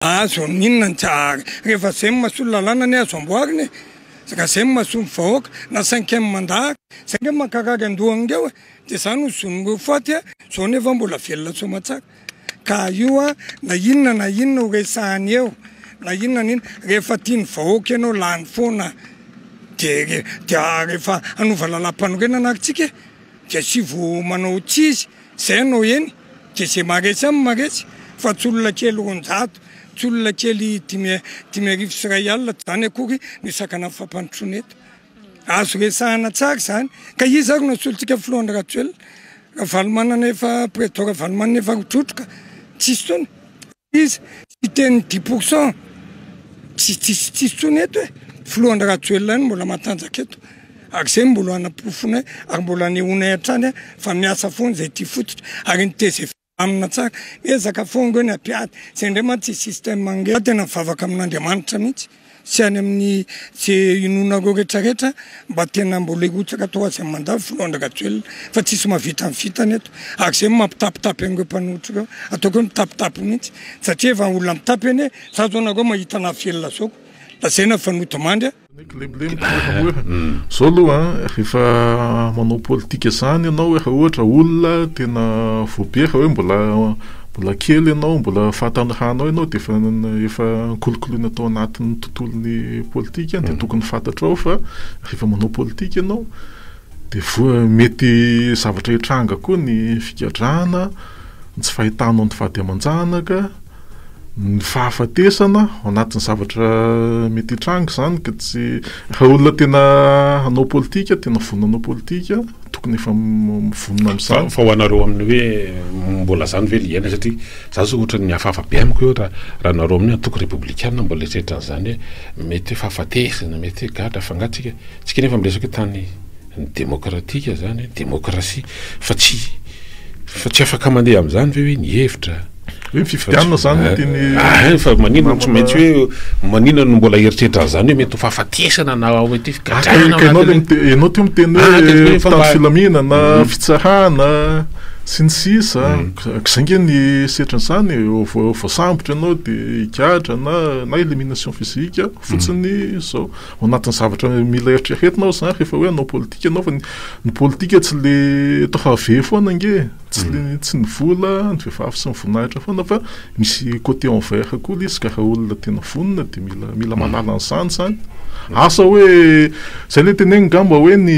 Azo n'inona ny tsy rehefa zay no mahasoa ny lalàna anie azo amboarina e! Raha zay no mahasoa ny vahoaka na cinquième mandat ary zay nge mankarary andohan'ireo e! De za no zon'ireo faty a, zao nefa mbola velona soamatsara ka io a na inona na inona ho resahany eo na inona na inona rehefa tian'ny vahoaka ianao lany foana de de rehefa hanova lalàmpanorenana ary tsika e de asivo manao tsy izy Zay no eny de ze maresy any maresy fa tsy olona kely 200, tsy olona kely 1055 tsy zany akory no hisakana ny fampandrosoana eto. Azo resahana tsara izany. Ka iza ary no hasolontsika filoha Andry Rajoelina? Ravalomanana efa président Ravalomanana efa rotrotroka tsisy tsony. Izy hiteny dix pour cent tsy tsisy tsisy tsony eto e! Filoha Andry Rajoelina ihany mbola matanjaka eto ary zay no mbola hanaporofonay ary mbola hanehoanay hatrany fa miasa foana izay tia fototra ary ny tgv milamina tsara miezaka foana ngeo ny hampiady zay indray mantsy système ange za tena mivavaka amin'Andriamanitra mihitsy sy any amin'ny ze inoanareo rehetra rehetra mba tena mbola hirotsaka troisième mandat filoha Andry Rajoelina fa tsisy mahavita ny vitany eto ary zay no mampitapitapy an'ireo mpanohitra ireo ataoko hoe mitapitapy mihitsy satria efa olona mitapy anie za zao nareo mahita anah velona zao ko lazaina fa nodimandry a. Zao aloha an, rehefa manao politika zany ianao raha ohatra olona tena voabe raha hoe mbola mbola kely ianao, mbola fahatanoranao ianao dia efa efa nokolokoloina tao anatin'ny tontolon'ny politika dia tokony fantatrao fa rehefa manao politika ianao dia voa mety zavatra hitranga koa ny figadrana, ny tsy fahitanao ny vady aman-janaka, ny fahafatesana, ao anatin'ny zavatra mety hitranga izany ka tsy raha olona tena hanao politika, tena vonona hanao politika, tokony efa mivonona amin'izany. Fa ho anareo amin'ny hoe mbola zany ve le iainana satria za zao ohatran'ny hafahafa be amiko hoe raha raha nareo amin'ny antoko repoblikanina mbola eritreritra an'izany hoe mety hoe fahafatesana, mety hoe gadra fa angaha tsika tsika nefa miresaka hoe tany ny demokratika zany, demokrasia fa tsy fa tsy afaka mandeha amin'izany ve hoe ny hevitra Hoe ny fifidianana zany no tiany Ah, fa maninona no tsy maintsy hoe maninona no mbola eritreritra an'izany hoe mety ho fahafatesana na mety hoe figadrana Ka ianao le mite- ianao teo miteny Ah, hoe ka hoe fa mpitandro mba- filaminana, fitsarana sy ny sisa. Ka izay nge ny setrin'izany e, vo- voasambotra ianao de higadra na na élimination physique fotsiny izao. Ao anatin'ny zavatra mila eritreretina ao izany rehefa hoe hanao politika ianao fa ny politika tsy le atao have foana ange e. Tsy le tsy ny vola, ny vehivavy sy ny voninahitra foana fa misy côté envers koa le izy ka raha olona tena vonona dia mila mila mahalala an'izany izany. Asa hoe izay le teneniko angamba hoe ny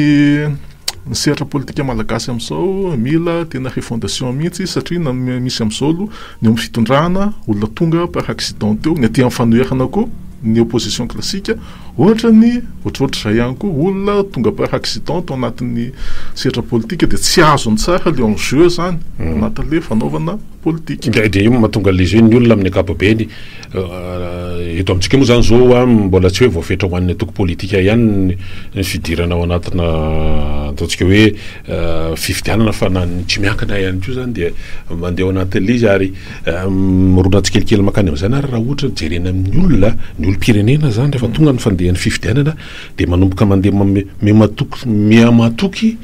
ny sehatra politika malagasy amin'izao mila tena refondation mihitsy satria na misy amin'izao aloha ny eo amin'ny fitondrana olona tonga par accident teo, ny aty amin'ny fanoherana koa ny opposition classique ohatrany ohatrohatr'izay ihany koa olona tonga par accident tao anatin'ny sehatra politika dia tsy azony tsara le enjeu zany anatin'le fanaovana politika. Dia io no mahatonga an'ilay izy hoe ny olona amin'ny ankapobeny Eto amintsika moa izany izao mbola tsy hoe voafetra ho an'ny antoko politika ihany ny fidirana ao anatina ataontsika hoe fifidianana fa na ny tsy miankina ihany koa izany dia mandeha ao anatin'ilay izy ary mirona tsikelikely mankany amin'izany ary raha ohatra jerena amin'ny olona, ny olom-pirenena izany rehefa tonga ny fandehan'ny fifidianana dia manomboka mandeha mihamatoky mihamatoky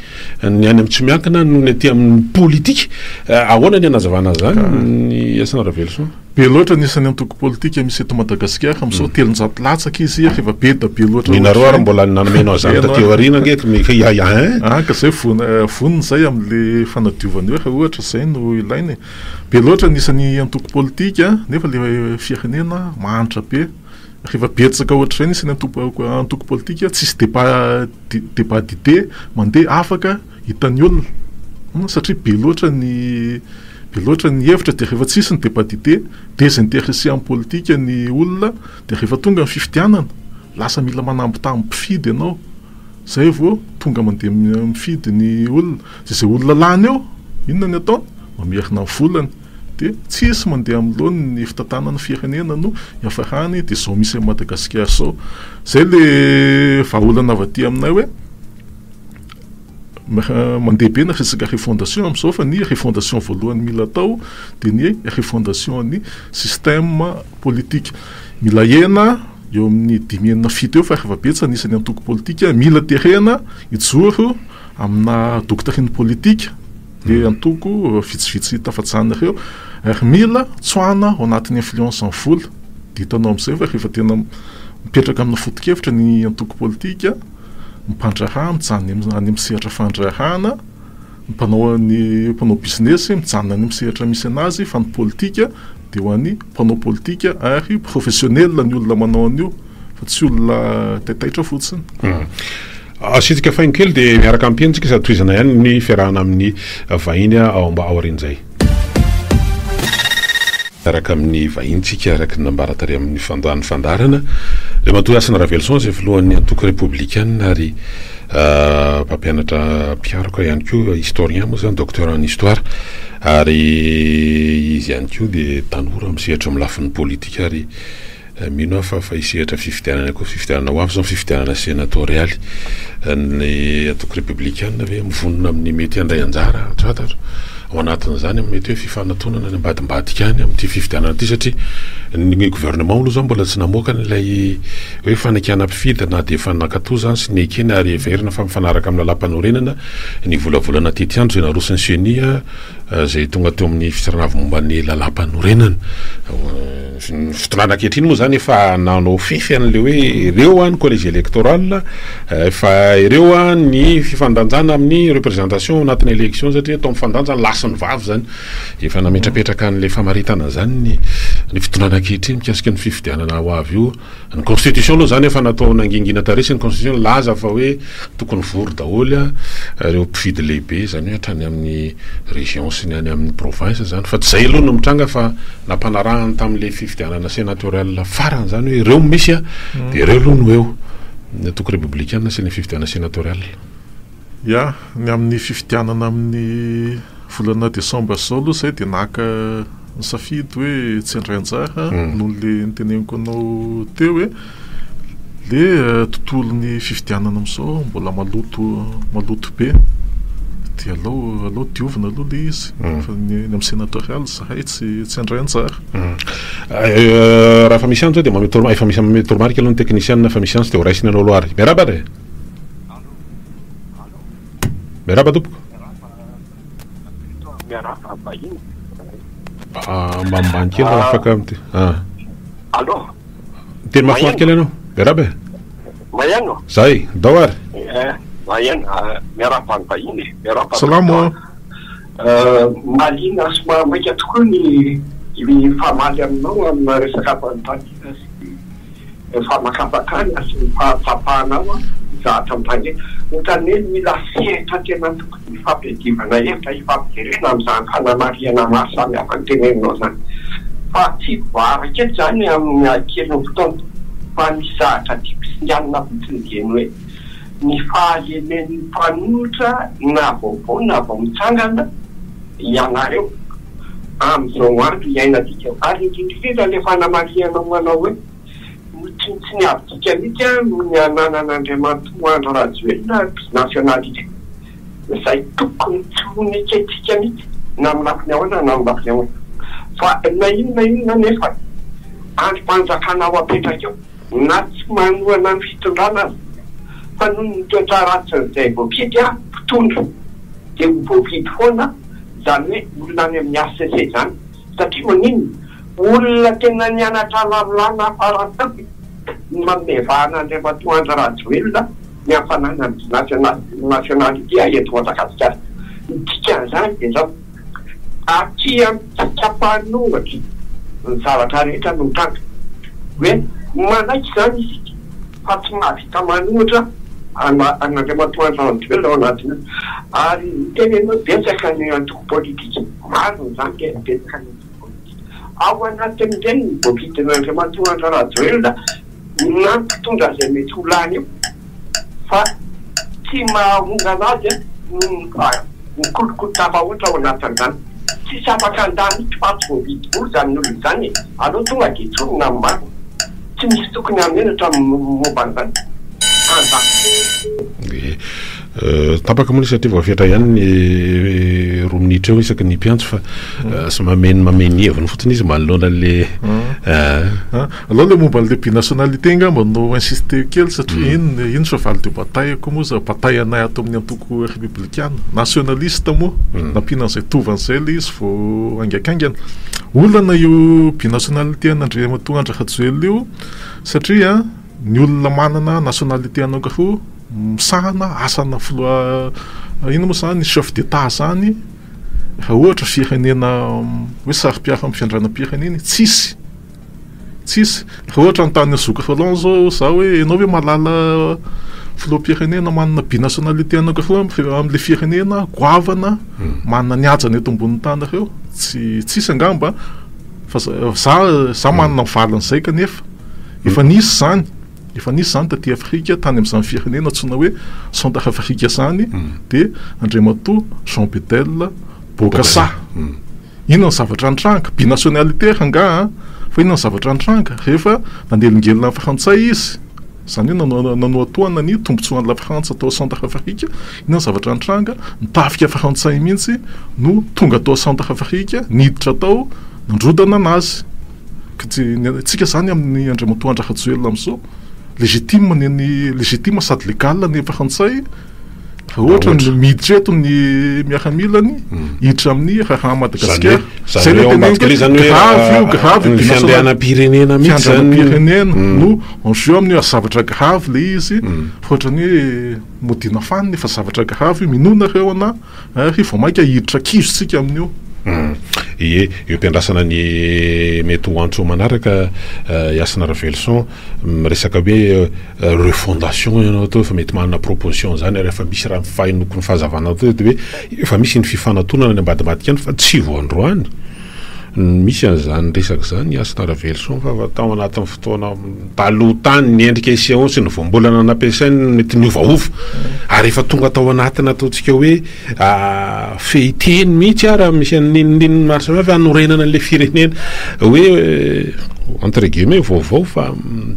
ny any amin'ny tsy miankina noho ny aty amin'ny politika. Ahoana ny hanazavana an'izany ny Hasina Raveloson? Be loatra ny isan'ny antoko politika misy eto Madagasikara amin'izao, 300 latsaka izy ary efa be da be loatra Ny nareo ary mbola nanomeno an'izany taty aoriana ange ka ya hein. Ah ka zay vonona zay amin'le fanadiovana eo raha ohatra zay no ilaina e. Be loatra ny isan'ny antoko politika nefa le firenena mahantra be. Rehefa betsaka ohatr'izay ny isan'ny antoko politika tsisy débat débat d'idée mandeha afaka hitan'ny olona satria be loatra ny Be loatra ny hevitra dia rehefa tsisy ny débat d'idée, désintéresser amin'ny politika ny olona dia rehefa tonga ny fifidianana lasa mila manambitamby mpifidy ianao zay vao tonga mandeha mifidy ny olona dia izay olona lany eo inona ny ataony? Mamerina ny volany dia tsisy mandeha amin'ny laoniny ny fitantanana ny firenena no hiafarany dia izao misy an'i Madagasikara izao. Izay le vahaolana avy aty aminay hoe Mandeha be ny resaka refondation amin'izao fa ny refondation voalohany mila atao dia ny refondation ny système politique. Mila ahena eo amin'ny dimy enina fito eo farafahabetsany isan'ny antoko politika, mila terena hijoro amina doctrine politique le antoko vitsivitsy tafajanona ireo ary mila tsoahana ao anatin'ny influence ny vola. Dia hitanao amin'izay fa rehefa tena mipetraka amina foto-kevitra ny antoko politika, ny mpandraharaha mijanona any amin'ny sehatra fandraharahana, ny mpanao ny mpanao business mijanona any amin'ny sehatra misy anazy fa ny politika dia ho an'ny mpanao politika ary professionnel ny olona manao an'io fa tsy olona taitaitra fotsiny. Asiantsika faingo kely dia miaraka ampiany tsika sady tohizana ihany ny fiarahana amin'ny vahiny ao mba aorian'izay. Miaraka amin'ny vahintsika araka ny nambara tary amin'ny fandahan'ny fandaharana, Andriamatoa Hasina Raveloson izay filohan'ny antoko Repoblikanina ary mpampianatra mpikaroka ihany koa, historien moa izany, docteur en histoire, ary izy ihany koa dia tanora misehatra amin'ny lafiny politika ary Mino aho fa fa hisehatra fifidianana koa, fifidianana ho avy izao ny fifidianana senatorialy. Ny antoko Repoblikanina ve mivonona amin'ny mety handray anjara, tsy fantatro, ao anatin'izany amin'ny mety hoe fifanatonana any ambadimbadika any amin'ity fifidianana ity satria ny gouvernement aloha izao mbola tsy namoaka an'ilay hoe fanekena mpifidy na dia efa nankatoa izany sy nekeny ary heverina fa mifanaraka amin'ny lalàmpanorenana ny volavolana tetiandro izay naroson'ny ceni izay tonga teo amin'ny fitsarana avo momba ny lalàmpanorenana. Ny fitondrana ankehitriny moa izany efa nanao fefy an'ilay hoe ireo ny collège électoral, efa ireo ny fifandanjana amin'ny représentation ao anatin'ny élection satria atao mifandanja ny lahy sy ny vavy izany. Efa nametrapetraka an'ilay famaritana izany ny ny fitondrana ankehitriny mikasika ny fifidianana ho avy io. Ny constitution aloha zany efa natao nangingina tarehy sy ny constitution nilaza fa hoe tokony vory daholo ireo mpifidy lehibe izany hoe hatrany amin'ny région sy ny any amin'ny province zany fa tsy izay aloha no mitranga fa nampanarahany tamin'ilay fifidianana sénatorial farany zany hoe ireo misy a dia ireo aloha no eo ny antoko républicaine sy ny fifidianana sénatorial. Ya, ny amin'ny fifidianana amin'ny volana desambra izao aloha izay dia naka ny safidy hoe tsy handray anjara noho le niteneniko anao teo hoe le tontolon'ny fifidianana amin'izao mbola maloto maloto be dia alao alao diovina aloha le izy fa ny amin'ny sénatorial izahay tsy tsy handray anjara. Raha efa misy antso dia manome toro- efa misy manome toromarika aloha ny teknisianina fa misy antso dia ho raisiny anao aloha ary. Miarahaba ary e! Miarahaba tompoko. Miarahaba vahiny. Ah, ambanimbany kely raha afaka amty. Ah. Allô. Miteny mafimafy kely ianao. Miarahaba e. Maheno? Zay, ndao ary. Eh, maheno. Ah, miarahaba ny vahiny e. Miarahaba. Salama. Euh, mahaliana sy mahamaika tokoa ny ny famaly aminao amina resaka fanontaniana sy Ny famakafakana sy ny fahatsapanao ny zavatra mitranga eto. Ohatran'ny hoe mila sehatra tena tokony hifampiadivana hevitra, hifampijerena amin'izany fanamarihana maro samihafa noteneninao izany. Fa tsy voaraka eto izany amin'ny hakelin'ny fotoana. Fa misy zavatra tiako singanina fotsiny dia ny hoe ny fahalemen'ny mpanohitra na vaovao na vao mitsangana ianareo amin'izao andro iainantsika ary indrindra indrindra ilay fanamarihanao manao hoe Notsinontsiniavintsika mihitsy ny ananan'Andriamatoa Andry Rajoelina binationalité, izay tokony tsy ho nekentsika mihitsy na amin'ny lafiny ahoana na amin'ny lafiny ahoana. Fa na inona na inona anefa andrim-panjakana ao apetraka eo, na tsy manohana ny fitondrana aza, fa noho ny toetra ratsin'izay voafidy mpitondra dia ho voafidy foana, izany hoe olona any amin'ny HCC izany. Satria maninona? Olona tena nianatra lalàna farantampony ny manome vahana Andriamatoa Andry Rajoelina ny amin'ny fananany nationalité eto Madagasikara. Ny dikan'izany dia izao, aty amintsika mpanohitra ny zavatra rehetra no mitranga. Hoe manaiky izany isika fa tsy mahavita manohitra an'Andriamatoa Andry Rajoelina ao anatin'io. Ary niteny ianao hoe betsaka ny antoko politika. Marina izany tena betsaka ny antoko politika ao anatin'ireny ny voafidin'Andriamatoa Andry Rajoelina na mpitondra izay mety ho lany eo fa tsy mahahongana azy noho ny ny kolikoly tafahoatra ao anatin'izany. Tsisy afaka handà mihitsy fa tsy voavidy vola izany olona izany e! Aleo tonga dia tsorina ny marina. Tsy misy tokony hamenatra momba an'izany. Handà. Tapaka moa ilay satria voafetra ihany ny 2 minitra eo isaky ny mpiantso fa somary mameno mamehy ny heviny fotsiny izy manoloana an'le Alao ilay momba an'ilay binationalité angamba no insister kely satria iny iny cheval de bataille ko moa za bataille anay ato amin'ny antoko repiblikana nationaliste moa nampiana an'izay tovany izay ilay izy vao haingankaingana. Olana io binationalité an'Andriamatoa Andry Rajoelina io satria ny olona manana nationalité anankiroa misahana asana filoha inona moa izany chef d'Etat izany raha ohatra firenena hoe saro-piaro amin'ny fiandranam-pirenena tsisy tsisy raha ohatra anontany zoky Roland zao za hoe ianao ve mahalala filoham-pirenena manana binationalité anankiroa amin'ilay firenena goavana manana ny hajany eto ambonin'ny tany ireo tsy tsisy angamba fa za za manana ny valin'izay kanefa efa nisy izany Efa nisy izany taty Afrika, tany amin'izany firenena antsoina hoe Centrafrique izany, dia Andriamatoa Jean Bedel Bokassa. Inona ny zavatra nitranga? Binationalité rangaha an! Fa inona ny zavatra nitranga? Rehefa nanelingelina ny Frantsay izy, izany hoe nanohatohana ny tombontsoan'i Lafrantsa tao Centrafrique, inona ny zavatra nitranga? Ny tafika frantsay mihitsy no tonga tao Centrafrique, niditra tao, nandrodana anazy. Tsika zany amin'ny Andriamatoa Andry Rajoelina amin'izao, légitime ny an'ny légitime sady légal ny frantsay raha ohatra ny miditra eto ny miaramilany hiditra amin'ny raharaha Madagasikara. Zay le teneniko hoe grave io, grave io fiandrianam-pirenena mihitsy zany. Fiandrianam-pirenena no en jeu amin'io ary zavatra grave le izy fa ohatran'ny hoe modiana fanina fa zavatra grave io, minoa nareo ana. Ary vao mainka hiditra kizo tsika amin'io. Ie, eo am-piandrasana ny mety ho antso manaraka i Hasina Raveloson, miresaka hoe refondation ianao teo, efa mety manana proposition izany ary efa misy raha ny fahenoko ny fahazavanao teo dia hoe efa misy ny fifanatonana any ambadimbadika any fa tsy vao androany no misy an'izany resaka izany i Hasina Raveloson fa efa tao anatin'ny fotoana taloha tany ny endrika isehoany sy ny voambolana nampiasainy no mety niovaova ary efa tonga tao anatina ataontsika hoe fehiteny mihitsy ara misy an'inon'inona maro samihafa hanorenana an'ilay firenena hoe entre guillemets vaovao fa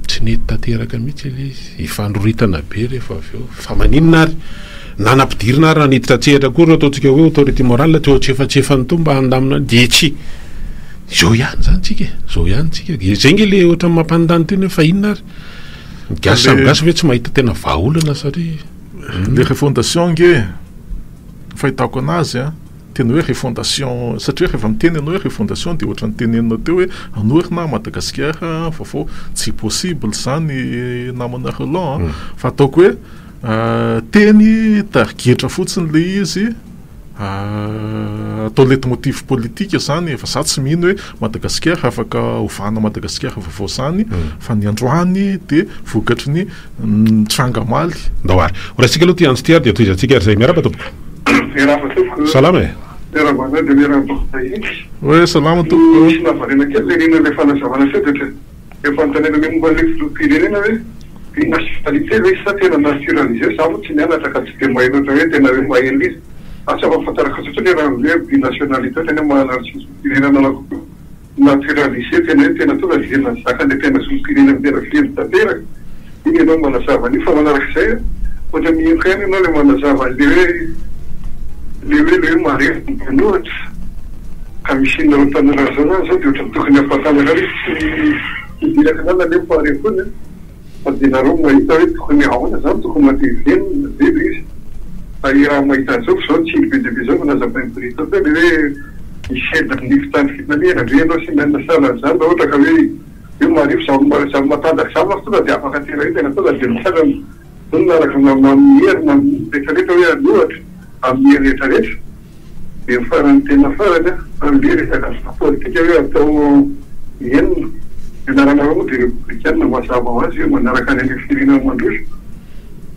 tsy nety tanteraka mihitsy ilay izy ifandroritana be rehefa avy eo fa maninona ary na nampidirina ary na niditra an-tsehatra koa ireo ataontsika hoe autorité morale teo antsefatsefany teo mba handamina dia tsy Zao ihany zany tsika e, zao ihany tsika, de zay nge le ohatran'ny mampanontany tena hoe fa inona ary? Ny gasy samy gasy ve tsy mahita tena vahaolana satria. Le refondation nge fahitako anazy an, tena hoe refondation satria rehefa miteny ianao hoe refondation dia ohatran'ny teneninao teo hoe hanorina Madagasikara vaovao, tsy possible zany namana Roland an, fa ataoko hoe teny tarigetra fotsiny le izy. Atao leitmotiv politika zany fa za tsy mino hoe Madagasikara afaka ovana Madagasikara vaovao zany fa ny androany de vokatry ny nitranga omaly. Ndao ary. Ho raisintsika aloha ity antso ity ary dia tohizantsika ary izay. Miarahaba tompoko. Miarahaba tompoko. Salama e. Miarahaba anao dia miarahaba vahiny. Hoe salama tompoko. Misy nahavariana kely le nino ilay fanazavana teo dia Ilay fanontaniana ny momba an'ilay filoham-pirenena hoe binationalité ve izy sa tena naturalisé, za moa tsy nianatra ka tsy dia mahay loatra hoe tena hoe mahay an'ilay izy, asa fahafantarako azy fotsiny hoe raha hoe binationalité ohatrany hoe manana zom-pirenena anakiroa, naturalisé tena hoe tena tonga dia nazaka an'ilay tena zom-pirenena tena feno tanteraka, iny ianao manazava an'io fa manarak'izay an, ohatran'ny henoko ihany ianao ilay manazava an'ilay hoe ilay hoe ilay hoe marefo ny mpanohitra. Ka misy inona roa tanora zao zany zao de ohatran'ny tokony hampatanjaka hoe tsy hidirako lalina anie pare foana fa de nareo mahita hoe tokony ahoana zany tokony matevenina ve le izy fa i raha mahita an'izao fa zao tsindry be dia be zao vao nazavain'i Brito teo le hoe hisedra ny fitandro filaminana ve ianao sy ny anona sahala an'izany raha ohatra ka hoe hoe marefo zaho zaho matanjaka zaho manko tonga de afaka tena hoe tena tonga de mitranga Vonona araka ny amin'ny hery na amin'ny rehetra rehetra hoe an'ohatra amin'ny hery rehetra rehetra dia ny farany tena farany an le resaka politika hoe atao enina ny anaranareo moa dia repoblikanina mazava ho azy hoe manaraka any amin'ny firenena mandroso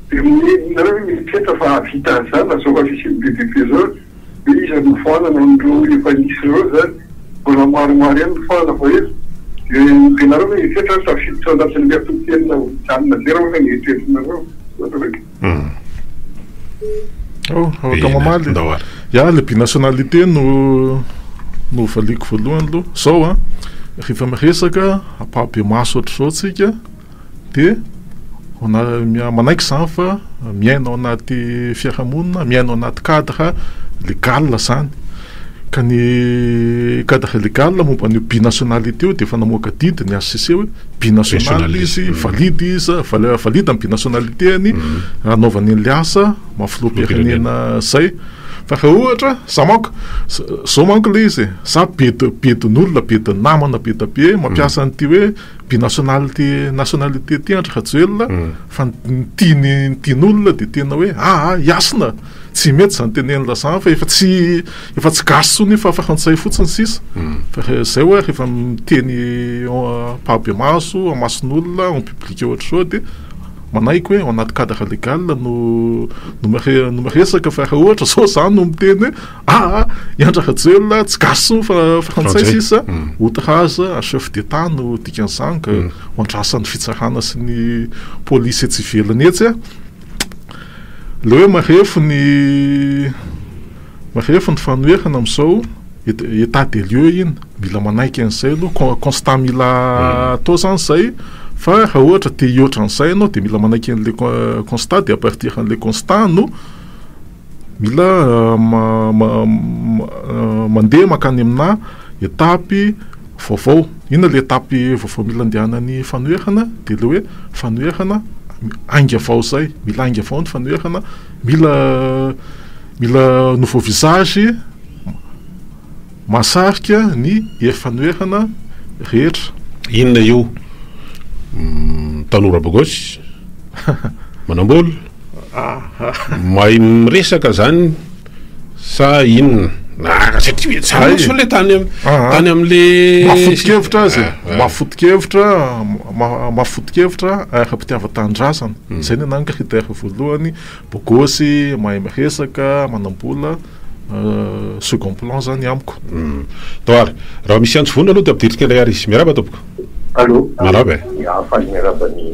dia nareo ve mieritreritra fa hahavita an'izany raha zao fisian'ny be dia be zao Hoe iza no foanana amin'ireo efa nisy ireo izany? Mbola maromaro ihany no foanana fa hoe dia nareo ve mieritreritra hoe tafiditra ao anatin'ilay foto-teny ho mijanona zay raha ohatra ny eritreretinareo? Misaotra betsaka. Oh, afaka mamaly. Ya, le binationalité no no valiako voalohany aloha. Zao an, rehefa miresaka ampahibemaso ohatr'izao tsika dia. Manaiky izany fa miaina ao anaty fiarahamonina, miaina ao anaty cadre légal izany. Ka ny cadre légal momba an'io binationalité io dia efa namoaka didy ny HCC hoe binational izy, valide izy, valide ny binationalité-ny hanaovany an'ilay asa maha filoham-pirenena izay. Fa raha ohatra, za manko, zao manko ilay izy e, za bedin'olona, bedin'ny namana be dia be mampiasa an'ity hoe Binationalité nationalité ty Andry Rajoelina fa ny tiany ny tian'olona dia tena hoe aa hiasina tsy mety zany tenenina zany fa efa tsy efa tsy gasy tsony fa frantsay fotsiny sisa fa zay hoe rehefa miteny ampahibemaso amason'olona en public ohatr'izao dia manaiky hoe ao anaty cadre légal no no no miresaka fa raha ohatra zao za no miteny hoe Aa i Andry Rajoelina tsy gasy intsony fa frantsay sisa, outrage à chef d'Etat no dikan'izany ka ho andrasan'ny fitsarana sy ny polisy etsy ivelany etsy a. Le hoe marefo ny marefo ny fanoherana amin'izao, état des lieux iny, mila manaiky an'izay aloha, constat mila atao zany izay fa raha ohatra te hihoatra an'izay ianao dia mila manaiky an'le constat dia à partir an'le constat no Mila mandeha mankany aminà étape vaovao. Inona ilay étape vaovao mila andehanan'ny fanoherana? Dia ilay hoe fanoherana ainga vao izay. Mila ainga vao ny fanoherana, mila mila nouveau visage mahasarika ny hery fanoherana rehetra. Inona io? Tanora bogosy? Manambola? Mahay miresaka zany sa inona? Ah, satria za mantsy zao le tany am- tany am'le Mahafoto-kevitra azy e, mahafoto-kevitra, mahafoto-kevitra ara-pitiavan-tanindrazana. Zay ny anah ny critère voalohany, bogosy, mahay miresaka, manam-bola, second plan zany amiko. Tao ary, raha misy antso vonona aloha dia ampidiritsika indray ary izy. Miarahaba tompoko. Allô. Miarahaba e. Ya, faly miarahaba ny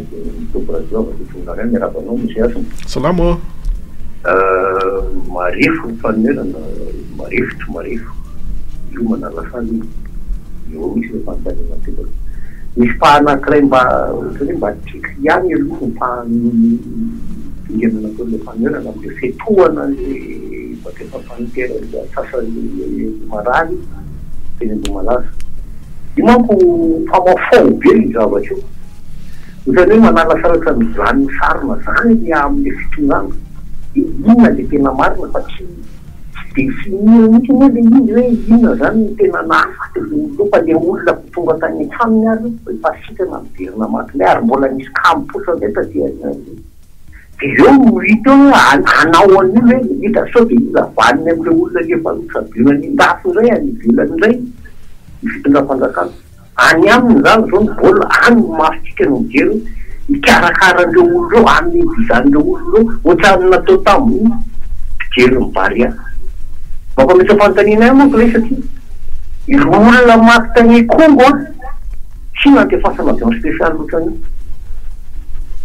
Tompoko Radio avy aty Toliara, miarahaba anao Monsieur Hasina. Salama ô. Marefo ny fanoherana, marefo tsy marefo, io manala sala io, eo mihitsy ilay fanontaniana apetraka. Misy pas anankiray mba ohatran'ny hoe mba tiako ihany aloha ny pas ny dingana nataon'ilay fanoherana amin'ilay fiatohana an'ilay bateau-mpampanoteran'ilay antsasan'ny marary teny Ambohimalaza. Io manko mpamafao be io zavatra io. Otrany hoe manalasalatra an'izany sarona zany le amle fitondrana de inona le tena marina fa tsy tsy definir mihitsy anie le izy hoe inona zany no tena nahafaty le olona eo fa le olona vao tonga tany an-tranony ary efa sitrana miverina maty indray ary mbola nisy kamo-posa indray taty aoriana. Dia eo no hita eo hoe hanao an'io ve ny hita sao dia hila vaniny amin'ireo olona efa notsaboina any an-dafy indray any ivelany indray ny fitondram-panjakana. Any aminy izany izao ny baolina, any ny masontsika no mijery hoe hikarakara an'ireo olona ireo, hanome visa an'ireo olona ireo ohatran'ny natao tamin'ny mpijery ny Barea. Mampametra-panontaniana ahy manko ilay satria ireo olona maty tany Ikongo an! Tsy nandefasana avion spécial ohatran'io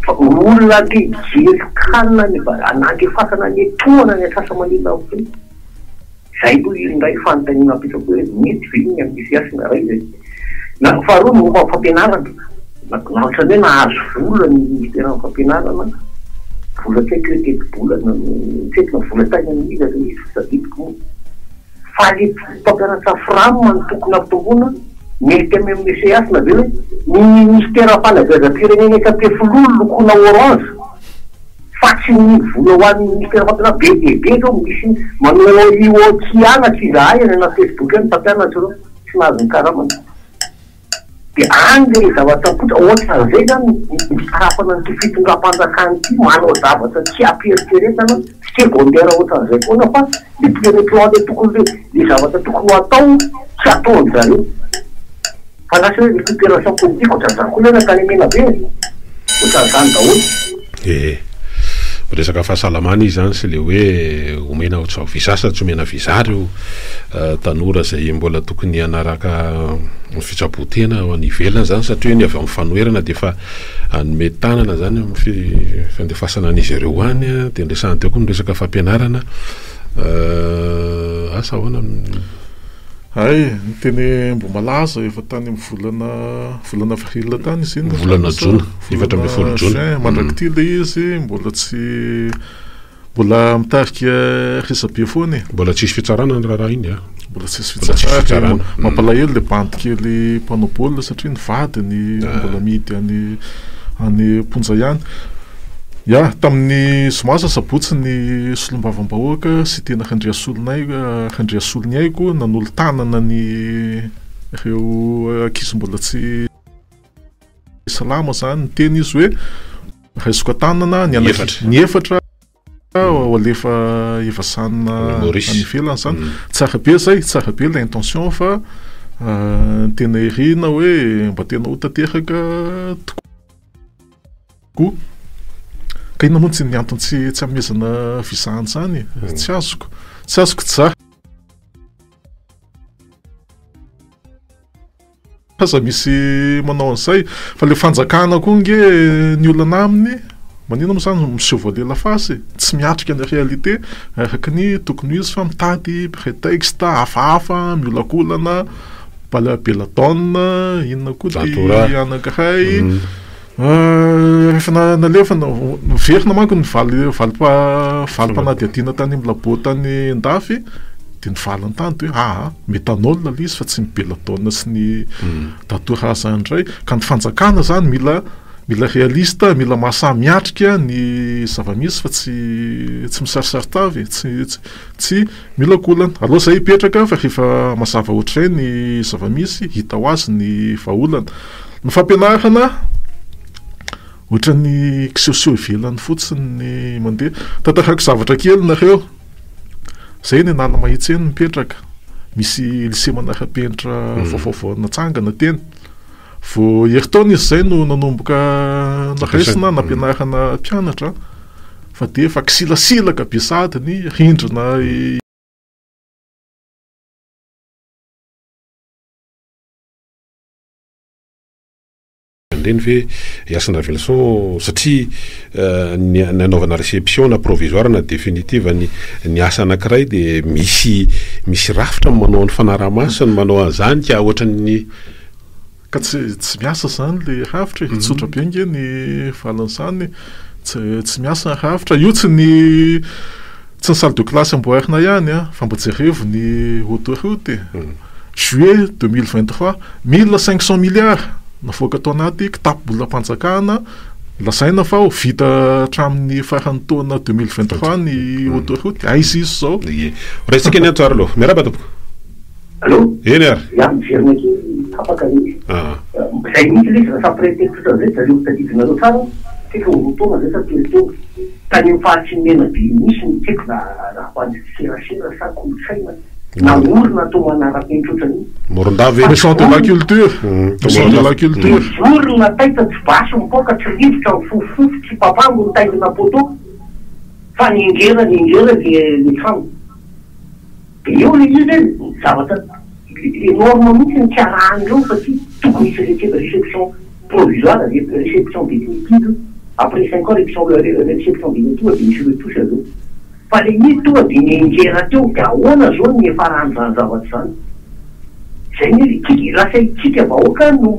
fa olona te hijery can any nandefasana ny tohana ny antsasa-manila fotsiny. Zay aloha io indray fanontaniana apetrako hoe mety ve iny amin'ny CH na iray zay. Na ny faharoa ny momba ny fampianarana, na ohatran'ny hoe nahazo vola ny ministeran'ny fampianarana, vola tsy haiko hoe tetibola na tsy haiko na vola tany amin'iza ilay izy fa tsy tadidiko moa. Fa le mpampianatra fram no tokony hampitomboina, mety amin'ny Monsieur Hasina ve hoe ny ministera fanabeazam-pirenena eto Ampefiloha no lokoina orange fa tsy ny vola ho an'ny ministera fampianarana, be dia be zao misy manao io kianatra izahay any anaty facebook any mpampianatra ireo tsy nahazo ny karamany. Dia any ilay zavatra mipoitra, ohatran'izay izany ny fitarafana an'ity fitondram-panjakana ity, manao zavatra tsy am-pieritreretana, secondaire ohatran'izay foana fa le premier plan le tokony le le zavatra tokony ho atao tsy ataon-dry zareo. Fa lasa hoe récupération politique ohatran'izany koa ilay nankany Menabe e! Ohatran'izany daholo. Ee. Resaka fahasalamana izy zany sy le hoe omena visa sa tsy omena visa reo tanora zay mbola tokony hanaraka ny fitsaboan-tena any ivelany zany satria hoe ny avy amin'ny fanoherana de efa hanome tanana zany amin'ny fandefasana an'izy ireo any a, de niresahany teo koa ny resaka fampianarana asa ahoana. Hay, ny teny Ambohimalaza efa tany amin'ny volana volana avril tany izy iny. Volana jona, 14 jona. Juin, mandrak'ity ilay izy mbola tsy mbola mitarika resabe foana e. Mbola tsisy fitsarana ny raharaha iny a. Mbola tsisy fitsarana. Mampalahelo ilay bandy kely mpanao baolina satria ny vadiny mbola mihidy any any am-ponja ihany. Ya, tamin'ny zoma sa sabotsy ny solombavambahoaka Siteny Randriasoloniaiko nanolo-tanana ny ireo ankizy mbola tsy salama izany, niteny izy hoe raisiko an-tanana ny ny efatra ho alefa Evasanina any ivelany izany. Tsara be izay, tsara be ilay intention fa ny tena irina hoe mba tena ho tanteraka tokoa. Koa ka inona moa tsy ny antony tsy tsy hanomezana visa an'izany e? Tsy azoko. Tsy azoko tsa. Aza misy manao an'izay fa le fanjakana koa nge ny olana aminy maninona moa zany miseho voalela fasy e? Tsy miatrika ny réalité araka ny tokony ho izy fa mitady prétexte hafahafa miolakolana bala belladone inona koa ty anankiray. Rehefa nalefa, niverina manko ny valim-panadihadiana tany amin'ny labo tany an-dafy dia ny valiny tany dia hoe aa méthanol ilay izy fa tsy ny belladone sy ny datura izany indray. Ka ny fanjakana izany mila mila réaliste, mila mahasahy miatrika ny zava-misy fa tsy tsy misarisary-tavy e, tsy tsy miolakolana. Aleo izay hipetraka fa rehefa mazava ohatr'izay ny zava-misy, hita ho azy ny vahaolana. Ny fampianarana ohatran'ny kisehoseho ivelany fotsiny ny mandeha. Tantarako zavatra kely nareo. Zay eny Analamahitsy eny mipetraka. Misy lycée manara-penitra vaovao vao natsangana teny. Vao herintaona izy zay no nanomboka naraisina nampianarana mpianatra fa dia efa kisilasilaka be sahady ny rindrina. Ireny ve Hasina Raveloson satria ny anaovana réception na provisoire na définitive ny ny asa anankiray dia misy misy rafitra ny manao ny fanaraha-maso ny manao an'izany ka ohatran'ny Ka tsy tsy miasa izany le rafitra e, tsotra be ange ny valin'izany, tsy tsy miasa ny rafitra, io tsy ny tsy ny salle de classe amboarina ihany an, fa mba jerevo ny autoroute e, juillet 2023, 1500 milliards navoaka tao anaty kitapom-bolam-panjakana, lazaina fa ho vita hatramin'ny faran'ny taona 2023 ny autoroute, aiza izy izao? Ie. Raisintsika ny antso ary aloha. Miarahaba tompoko. Allô? Eny ary. Ya, miverina kely tapaka ilay izy. Izay mihitsy ilay izy, lasa prétexte ohatran'izay zareo, tadidinareo tsara, tsy haiko roa taona izay sa telo taona, tany amin'ny faritry ny Menabe misy ny tsy haiko raha ho an'ny serasera sa kolontsaina, naorina tao manara-penitra ohatran'io. Morondava ve? Maison de la culture. Maison de la culture. Mijoro taitra, tsy basy mipoaka, tsy rivotra mifofofofo, tsy papango mitaingina poteau, fa niangera niangera le trano. Dia eo ilay izy hoe ny zavatra le norme mihitsy no tsy arahan'ireo satria tokony hisy réception provisoire, réception définitive, après cinq ans réception définitive dia misy retouche avy eo. Fa ilay izy tonga dia nianjera teo dia ahoana izao ny niafaran'izany zavatra izany? Izay anie ilay tsika, lasa itsika vahoaka no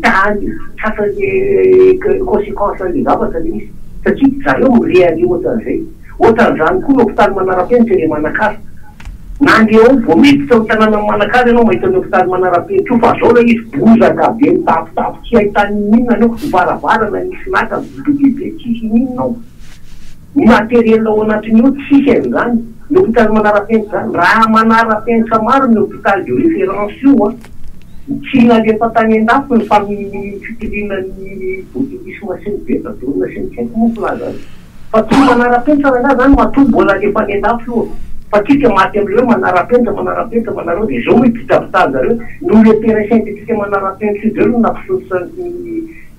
mitany tratran'ny conséquence an'ilay zavatra ilay izy satria zareo mirehareha ohatran'izay. Ohatran'izany koa ny hopitaly manara-penitra eny Manakara. Nandeha ao vao miditra ao tanànan'i Manakara ianao mahita ny hopitaly manara-penitra io fa zao ilay izy bozaka be mitapitapy tsy ahitana ininona any ao, ny varavarana misy laka be dia be tsisy ininona ao. Ny matériel ao anatiny ao tsisy an'izany. Ny hopitaly manara-penitra zany, raha manara-penitra marina io hopitaly de référence io an, tsy nalefa tany an-dafy ny fami- fitiliana ny botulisme sy ny belladone sy ny tsy haiko moa filaza azy. Fa tsy manara-penitra rangahy zany matoa mbola alefa any andafy io e! Fa tsika maty amle hoe manara-penitra manara-penitra manareo de zao mipitapitazareo noho le terrain synthétique manara-penitra io daholo no nampisosotra ny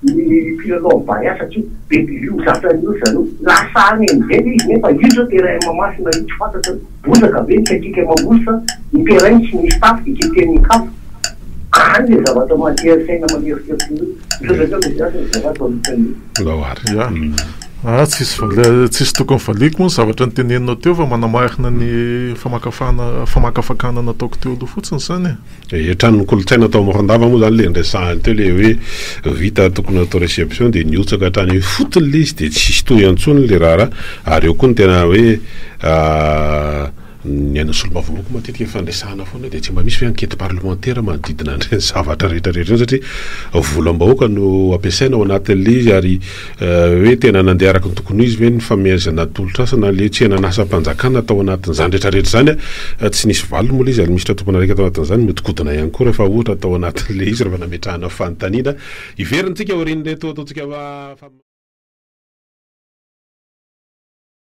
ny mpilalao ny Barea satria be io zatra an'io ry zareo lasa any amizay le izy nefa io zao terrain Mahamasina io tsy fantatra bozaka be ny kaikika mamboly fa ny terrain tsy misy tafo de keken'ny kafa any le zavatra maha-tery saina maneriteritra io misaotra anareo Mesiasy ny zavatra Ndao ary. Ya. Ah, tsisy vali- tsisy tokony valiako moa ny zavatra noteneninao teo fa manamarina ny famakafana famakafakana nataoko teo aloha fotsiny izany e. E, tranon'ny kolontsaina tao Morondava moa zany le niresahany teo le hoe vita tokony atao réception dia nihotsaka hatrany ifotony le izy dia tsisy tohy intsony le raharaha ary eo koa ny tena hoe ny an'ny solombavambahoaka matetika ifandresahana foana dia tsy mba misy hoe enquête parlementaire manodidina an'ireny zavatra rehetrarehetra ireny satria volam-bahoaka no ampiasaina ao anatin'le izy ary hoe tena nandeha araka ny tokony izy ve ny famehezana tolotr'asa na le tsy henan'asam-panjakana tao anatin'izany rehetrarehetra izany a tsy nisy valiny moa le izy ary minisitra tompon'andraikitra tao anatin'izany mihodinkodina ihany koa rehefa ohatra tao anatin'le izy rehefa nametrahana fanontaniana. Hiverina tsika aorian'ireto ataontsika fa.